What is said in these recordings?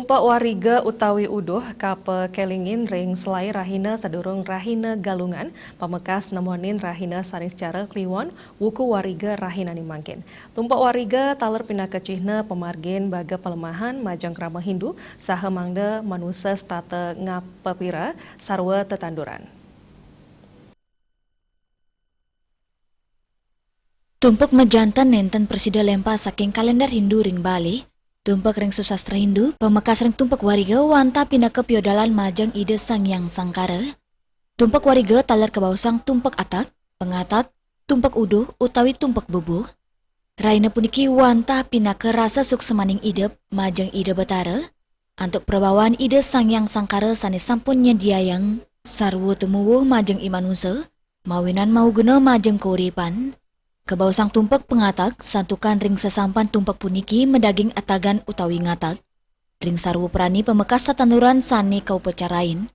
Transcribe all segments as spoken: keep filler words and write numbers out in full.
Tumpek wariga utawi uduh kapakelingin ring selai rahina sadurung rahina Galungan, pamekas nemonin rahina Saniscara Kliwon, wuku wariga rahinane mangkin. Tumpek wariga taler pinaka cihna pamargin baga palemahan majeng krama Hindu, saha mangda manusa setata ngapapira sarwa tetanduran. Tumpek majanten nenten prasida lempa saking kalender Hindu ring Bali, tumpek ring susastra Hindu, pamekas ring tumpek wariga wantah pinaka piodalan majeng Ida Sang Hyang Sangkara. Tumpek wariga taler kabaosang tumpek atak, pangatak, tumpek uduh, utawi tumpek bubuh. Rahina puniki wantah pinaka rasa suksmaning idup majeng Ida Batara, antuk prabawan Ida Sang Hyang Sangkara sane sampun nyediayang sarwa tumuwuh majeng i manusa, mawinan mauguna majeng kauripan. Kabaosang tumpek pangatak, santukan ring sasampan tumpek puniki madaging atagan utawi ngatak. Ring sarwa prani pamekas tetanduran sane kaupacarain.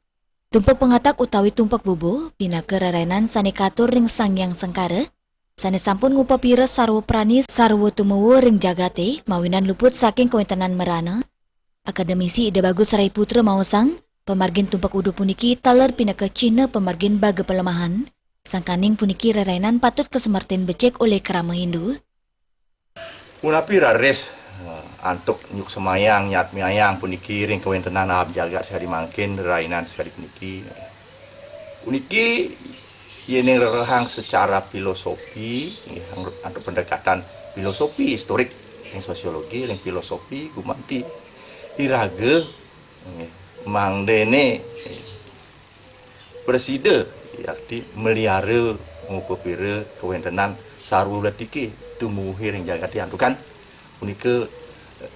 Tumpek pangatak utawi tumpek bubuh, pinaka rerainan sane katur ring Sang Hyang Sangkara, sane sampun ngupapira sarwa prani sarwa tumuwuh ring jagate, mawinan luput saking kawentenan marana. Akademisi Ida Bagus Rai Putra maosang, pamargin tumpek uduh puniki taler pinaka cihna pamargin baga palemahan, sangkaning puniki rerainan patut kasemertin becik olih krama Hindu. Punapi raris, eh, antuk nyuksemayang, nyatmiayang puniki ring kawentenan aab jagat sakadi mangkin, rerainan sakadi puniki. Puniki yening rerehang secara filosofi, nggih, antuk pendekatan filosofi historik, ring sosiologi, ring filosofi, gumanti. Iraga, nggih, mangdene, nggih, prasida, yakti meliara ngupapira kawentenan sarwa latike tumuwuhe ring jagate antukan punika, eh,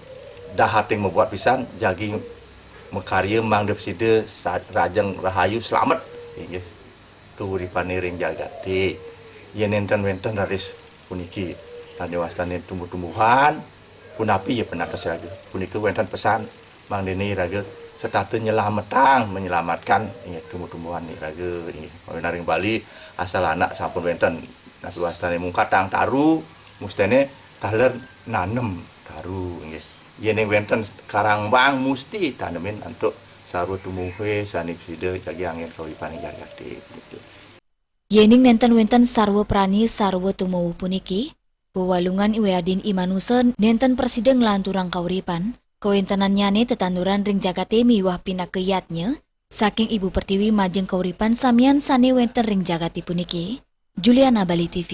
dahating mabuat pisan jagi makarya mangda prasida sa-, rajeng rahayu slamet, inggih, kauripane ring jagate. Yen nenten wenten raris puniki tan diwastane tumbuh-tumbuhan, punapi ya penates raga. Punika wenten pesan mangdene iraga setata nyelametang, menyelamatkan, inggih, tumbuh-tumbuhan iraga, inggih. Mawinan ring Bali, asal anak sampun wenten, napi wastane mungkatang taru, mustene taler nanem taru, inggih. Yening wenten karambang, musti tanemin antuk sarwa tumuhe sane sida jagi anggen kauripaning jagate, gitu. Yening nenten wenten sarwa prani sarwa tumuwuh puniki, wewalungan wiadin i manusa nenten prasida nglanturang kauripan, kawentenannyane tetanduran ring jagate miwah pinaka yadnya, saking ibu pertiwi majeng kauripan samian sane wenten ring jagate puniki. Juliana, Bali T V.